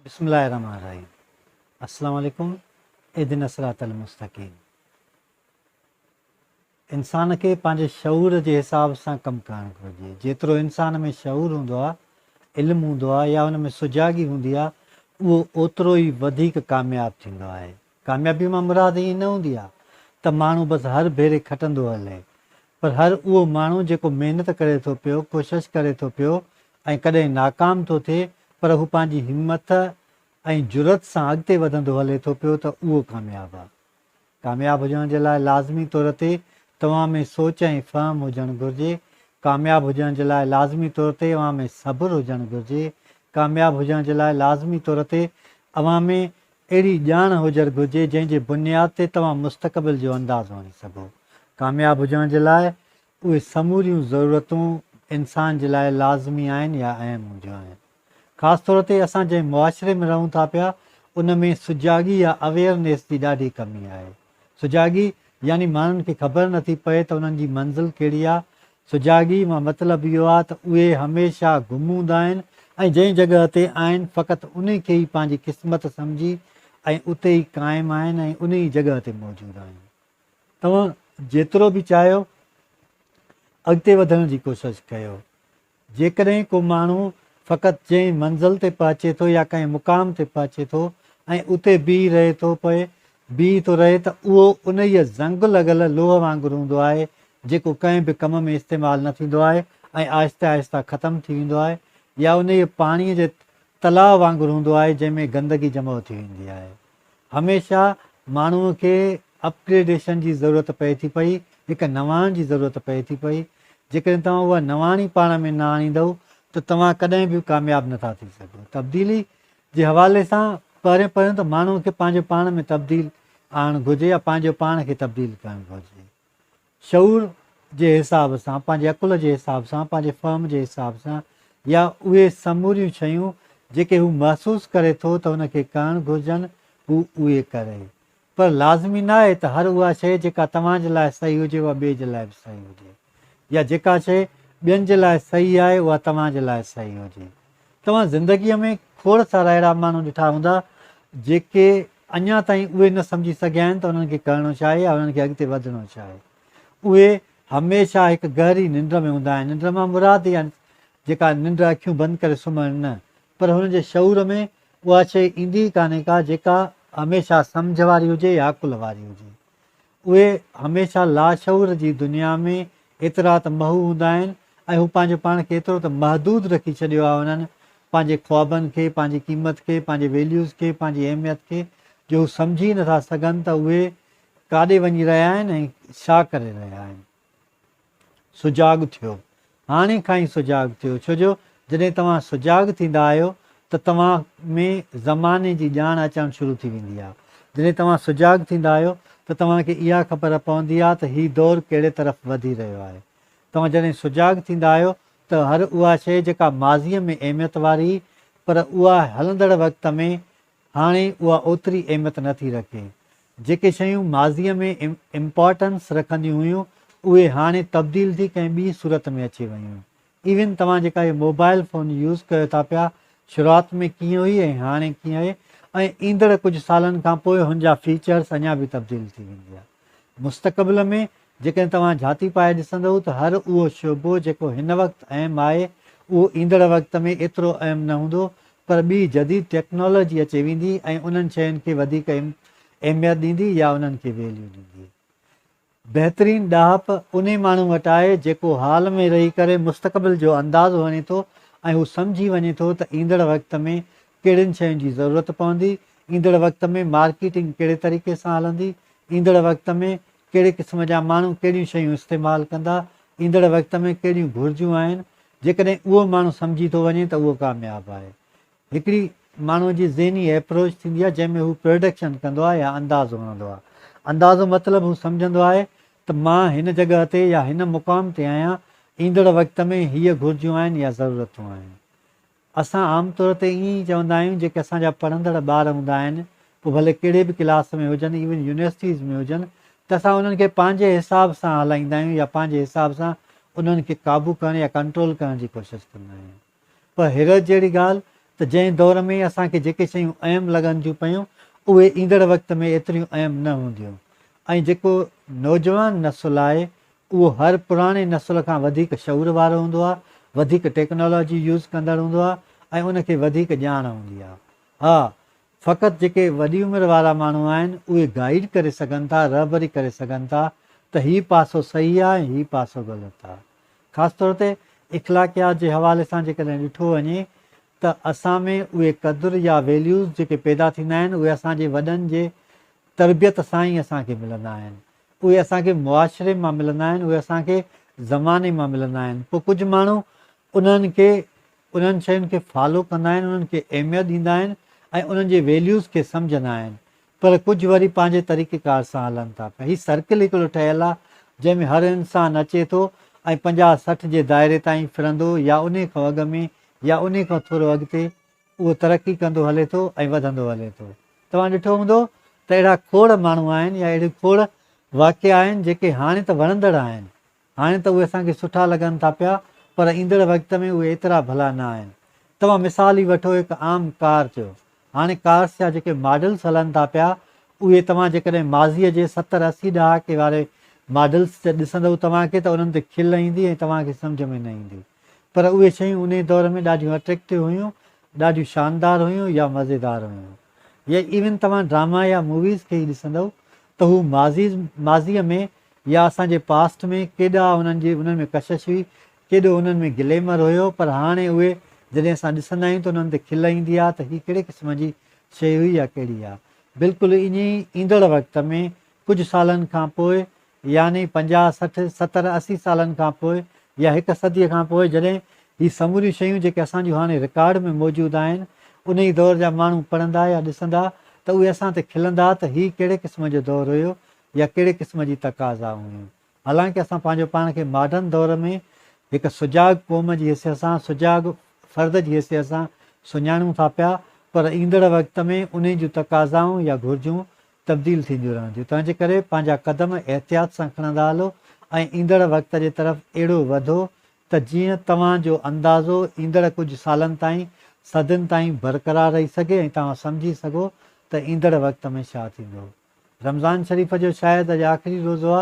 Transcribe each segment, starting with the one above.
بسم الله الرحمن الرحيم السلام عليڪم اهدنا الصراط المستقيم انسان کي پنهنجي شعور جي حساب سان ڪم ڪرڻ گهرجي جيترو انسان ۾ شعور هوندو آهي علم هوندو آهي يا ان ۾ سجاڳي هوندي آهي اهو اوترو ئي وڌيڪ ڪامياب ٿيندو آهي ڪاميابي مان مراد ائين نه هوندي آهي ته ماڻهو بس هر ڀيري کٽندو هلي پر هر اهو ماڻهو جيڪو محنت ڪري ٿو پيو، ڪوشش ڪري ٿو پيو ۽ ڪڏهن ناڪام ٿو ٿئي پر هو پنهنجي همٿ ۽ جرئت سان اڳتي وڌندو هلي ٿو پيو ته اهو ڪامياب آهي. ڪامياب هجڻ جي لاء لازمي طور تي توهان ۾ سوچ ۽ فهم هجڻ گهرجي، ڪامياب هجڻ جي لاء لازمي طور تي اوهان ۾ صبر هجڻ گهرجي، ڪامياب هجڻ جي لاء لازمي طور تي اوهان ۾ اهڙي ڄاڻ هجڻ گهرجي جنهن جي بنياد تي توهان مستقبل جو اندازو هڻي سگهو. ڪامياب هجڻ جي لاء اهي سموريون ضرورتون انسان جي لاء لازمي آهن يا اهم هونديون آهن. خاص طور تي اسان جنهن معاشري ۾ رهون ٿا پيا ان ۾ سجاڳي يا اويئرنيس جي ڏاڍي ڪمي آهي. سجاڳي يعني ماڻهن کي خبر نٿي پئي ته انهن جي منزل ڪهڙي آ. سجاڳي مان مطلب اهو آ ته اهي هميشه گم هوندا آهن ۽ جنهن جڳهه تي آهن فقط انهي کي ئي پنهنجي قسمت سمجهي ۽ اتي ئي قائم آهن ۽ انهي ئي جڳهه تي موجود آهن. توهان جيترو به چاهيو اڳتي وڌڻ جي ڪوشش ڪيو. جيڪڏهن ڪو ماڻهو فقط جنهن منزل تي پهچي ٿو يا ڪنهن مقام تي پهچي ٿو ۽ اتي بيهي رهي ٿو پئي بيهي ٿو رهي ته اهو انهيء زنگ لڳل لوهه وانگر هوندو آهي جيڪو ڪنهن به ڪم ۾ استعمال نه ٿيندو آهي ۽ آهستي آهسته ختم ٿي ويندو آهي يا انهيء پاڻيء جي تلاء وانگر هوندو آهي جنهن ۾ گندگي جمع ٿي ويندي آهي. هميشه ماڻهوء کي اپ گريڊيشن جي ضرورت پئي ٿي پئي، هڪ نواڻ جي ضرورت پئي ٿي پئي. جيڪڏهن توهان اها نواڻ ئي پاڻ ۾ نه آڻيندؤ ته توهان ڪڏهن به ڪامياب نه ٿا ٿي سگهو. تبديلي جي حوالي سان پهريون پهريون ته ماڻهوء کي پنهنجو پاڻ ۾ تبديل آڻڻ گهرجي يا پنهنجو پاڻ کي تبديل ڪرڻ گهرجي. شعور جي حساب سان، پنهنجي عقل جي حساب سان، پنهنجي فهم جي حساب سان يا اهي سموريون شيون جيڪي هو محسوس ڪري ٿو ته هن کي ڪرڻ گهرجن، هو اهي ڪري. پر لازمي ناهي ته هر اها شيء جيڪا توهان جي لاء صحيح هجي اها ٻئي جي لاء به صحيح هجي يا جيڪا شيء ٻين جي لاء صحيح آهي اها توهان جي لاء صحيح هجي. توهان زندگيء ۾ کوڙ سارا اهڙا ماڻهو ڏٺا هوندا جيڪي اڃا تائين اهي نه سمجهي سگهيا آهن ته انهن کي ڪرڻو ڇا آهي يا انهن کي اڳتي وڌڻو ڇا آهي. اهي هميشه هڪ گهري ننڊ ۾ هوندا آهن. ننڊ مان مراد اها جيڪا ننڊ اکيون بند ڪري سمهڻ نه پر هنن جي شعور ۾ اها شيء ايندي ئي ڪانهي ڪا جيڪا هميشه سمجهه واري هجي يا عقل واري هجي. اهي هميشه لاشعور جي دنيا ۾ ايترا ته محو هوندا آهن ۽ هو پنهنجو پاڻ کي ايترو ته محدود رکي ڇڏيو آهي انهن پنهنجي خوابن کي، پنهنجي قيمت کي، پنهنجي ويليوز کي، پنهنجي اهميت کي جو هو سمجهي ئي نٿا سگهن ته اهي ڪاڏي وڃي رهيا آهن ۽ ڇا ڪري رهيا آهن. سجاڳ ٿيو. هاڻي کان ئي سجاڳ ٿيو، ڇو جو جڏهن توهان سجاڳ ٿيندا آهيو ته توهان ۾ زماني جي ڄاڻ اچڻ شروع ٿي ويندي آهي. جڏهن توهان سجاڳ ٿيندا آهيو ته توهان کي اها خبر پوندي آهي ته هي دور ڪهڙي طرف وڌي رهيو آهي. توهان جڏهن سجاڳ ٿيندا آهيو ته هر اها شيء جيڪا ماضيء ۾ اهميت واري هئي پر اها هلندڙ وقت ۾ هاڻي اها اوتري اهميت نه ٿي رکي. جيڪي شيون ماضيء ۾ امپارٽنس رکنديون هيون، اهي هاڻي تبديل ٿي ڪنهن ٻي صورت ۾ اچي ويون. ايون توهان جيڪا هي موبائل فون يوز ڪيو ٿا پيا، شروعات ۾ ڪيئن هئي ۽ هاڻي ڪيئن آهي ۽ ايندڙ ڪجهه سالن کان پوء هن جا فيچرز اڃا به تبديل ٿي ويندا. مستقبل ۾ جيڪڏهن توهان جھاتي پائي ڏسندؤ ته هر اهو شعبو جيڪو هن وقت اهم آهي اهو ايندڙ وقت ۾ ايترو اهم نه هوندو پر ٻي جديد ٽيڪنالاجي اچي ويندي ۽ انهن شين کي وڌيڪ اهميت ڏيندي يا انهن کي ويليو ڏيندي. بهترين ڏاهپ انهي ماڻهو وٽ آهي جيڪو حال ۾ رهي ڪري مستقبل جو اندازو هڻي ٿو ۽ هو سمجهي وڃي ٿو ته ايندڙ وقت ۾ ڪهڙين شين جي ضرورت پوندي، ايندڙ وقت ۾ مارڪيٽنگ ڪهڙي طريقي سان هلندي، ايندڙ وقت ۾ ڪهڙي قسم جا ماڻهو ڪهڙيون شيون استعمال ڪندا، ايندڙ وقت ۾ ڪهڙيون گهرجون آهن، جيڪڏهن اهو ماڻهو سمجهي ٿو وڃي ته اهو ڪامياب آهي. هڪڙي ماڻهوء جي ذهني ايپروچ ٿيندي آهي جنهن ۾ هو پريڊڪشن ڪندو آهي يا اندازو هڻندو آهي. اندازو مطلب هو سمجهندو آهي ته مان هن جڳهه تي يا هن مقام تي آهيان، ايندڙ وقت ۾ هيء گهرجون آهن يا ضرورتون آهن. اسان عام طور تي ائين ئي چوندا آهيون جيڪي اسان جا پڙهندڙ ٻار هوندا آهن پوء ڀلي ڪهڙي به ڪلاس ۾ هجن ايون يونيورسٽيز ۾ هجن ته اسان انهن کي پنهنجي حساب سان هلائيندا آهيون يا پنهنجي حساب سان انهن کي قابو ڪرڻ يا ڪنٽرول ڪرڻ جي ڪوشش ڪندا آهيون پر حيرت جهڙي ڳالهه ته جنهن دور ۾ اسان کي جيڪي شيون اهم لڳن ٿيون پيون اهي ايندڙ وقت ۾ ايتريون اهم نه هونديون ۽ جيڪو نوجوان نسل آهي اهو هر پراڻي نسل کان وڌيڪ شعور وارو هوندو آهي، وڌيڪ ٽيڪنالاجي يوز ڪندڙ هوندو آهي ۽ ان کي وڌيڪ ڄاڻ هوندي آهي. ها فقط جيڪي وڏي عمر وارا ماڻهو آهن اهي گائيڊ ڪري سگهن ٿا، رهبري ڪري سگهن ٿا ته هي پاسو صحيح آهي ۽ هي پاسو غلط آهي. خاص طور تي اخلاقيات جي حوالي سان جيڪڏهن ڏٺو وڃي ته اسان ۾ اهي قدر يا ويليوز جيڪي پيدا ٿيندا آهن اهي اسان جي وڏن جي تربيت سان ئي اسان کي ملندا آهن. اهي اسان کي معاشري مان ملندا آهن، اهي اسان کي زماني مان ملندا آهن. پوء ڪجهه ماڻهو انهن کي انهن شين کي فالو ڪندا آهن، انهن کي اهميت ڏيندا آهن ۽ انهن جي ويليوز کي سمجهندا آهن پر ڪجهه وري پنهنجي طريقي ڪار سان هلن ٿا پيا. هي سرڪل هڪڙو ٺهيل آهي جنهن ۾ هر انسان اچي ٿو ۽ 50 60 جي دائري تائين ڦرندو يا انهي کان اڳ ۾ يا انهي کان ٿورو اڳتي اهو ترقي ڪندو هلي ٿو ۽ وڌندو هلي ٿو. توهان ڏٺو هوندو ته اهڙا کوڙ ماڻهو آهن يا اهڙيون کوڙ واقعا آهن جيڪي هاڻي ته وڻندڙ آهن، هاڻي ته اهي اسان کي سٺا لڳن ٿا پيا پر ايندڙ وقت ۾ اهي ايترا ڀلا نه آهن. توهان مثال ئي وٺو هڪ عام ڪار جو. هاڻي ڪارس جا جيڪي ماڊلز هلن ٿا پيا اهي توهان جيڪڏهن ماضيء جي 70 80 ڏهاڪي واري ماڊلز ڏسندؤ توهان کي ته انهن تي کل ايندي ۽ توهان کي سمجهه ۾ نه ايندي. پر اهي شيون انهي دور ۾ ڏاڍيون اٽريڪٽو هيون، ڏاڍيون شاندار هيون يا مزيدار هيون. يا ايون توهان ڊراما يا موويز کي ئي ڏسندؤ ته هو ماضي ماضيء ۾ يا اسان جي پاسٽ ۾ ڪيڏا انهن جي انهن ۾ ڪشش هئي، ڪيڏو انهن ۾ گليمر هيو پر هاڻي اهي جڏهن اسان ڏسندا آهيون ته انهن تي کل ايندي آهي ته هي ڪهڙي قسم جي شيء هئي يا ڪهڙي آهي. بلڪل ائين ئي ايندڙ وقت ۾ ڪجهه سالن کان پوء يعني 50، 60، 70، 80 سالن کان پوء يا هڪ صديء کان پوء جڏهن هي سموريون شيون جيڪي اسان جون هاڻي رڪارڊ ۾ موجود آهن انهي دور جا ماڻهو پڙهندا يا ڏسندا ته اهي اسان تي کلندا ته هي ڪهڙي قسم جو دور هيو يا ڪهڙي قسم جي تقاضائون هيون. حالانڪه اسان پنهنجو پاڻ کي ماڊرن دور ۾ هڪ سجاڳ قوم جي حيثيت سان سجاڳ فرد جي حيثيت سان سڃاڻون ٿا پيا پر ايندڙ وقت ۾ انهي جون تقاضائون يا گهرجون تبديل ٿينديون رهنديون، تنهنجي ڪري پنهنجا قدم احتياط سان کڻندا هلو ۽ ايندڙ وقت جي طرف اهڙو وڌو ته جيئن توهان جو اندازو ايندڙ ڪجهه سالن تائين، صدين تائين برقرار رهي سگهي ۽ توهان سمجهي سگهو ته ايندڙ وقت ۾ ڇا ٿيندو. رمضان شريف جو شايد اڄ آخري روزو آ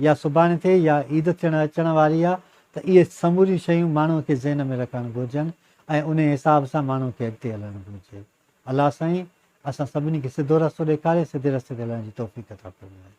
يا سڀاڻي ٿئي يا عيد ٿيڻ اچڻ واري آ ته اهي سموريون شيون ماڻهوء کي ذهن ۾ رکڻ گهرجن ۽ انهي حساب سان ماڻهوء کي اڳتي هلڻ گهرجي. الله سائين اسان سڀني کي سڌو رستو ڏيکاري سڌي رستي تي هلڻ جي توفيق عطا فرمائي.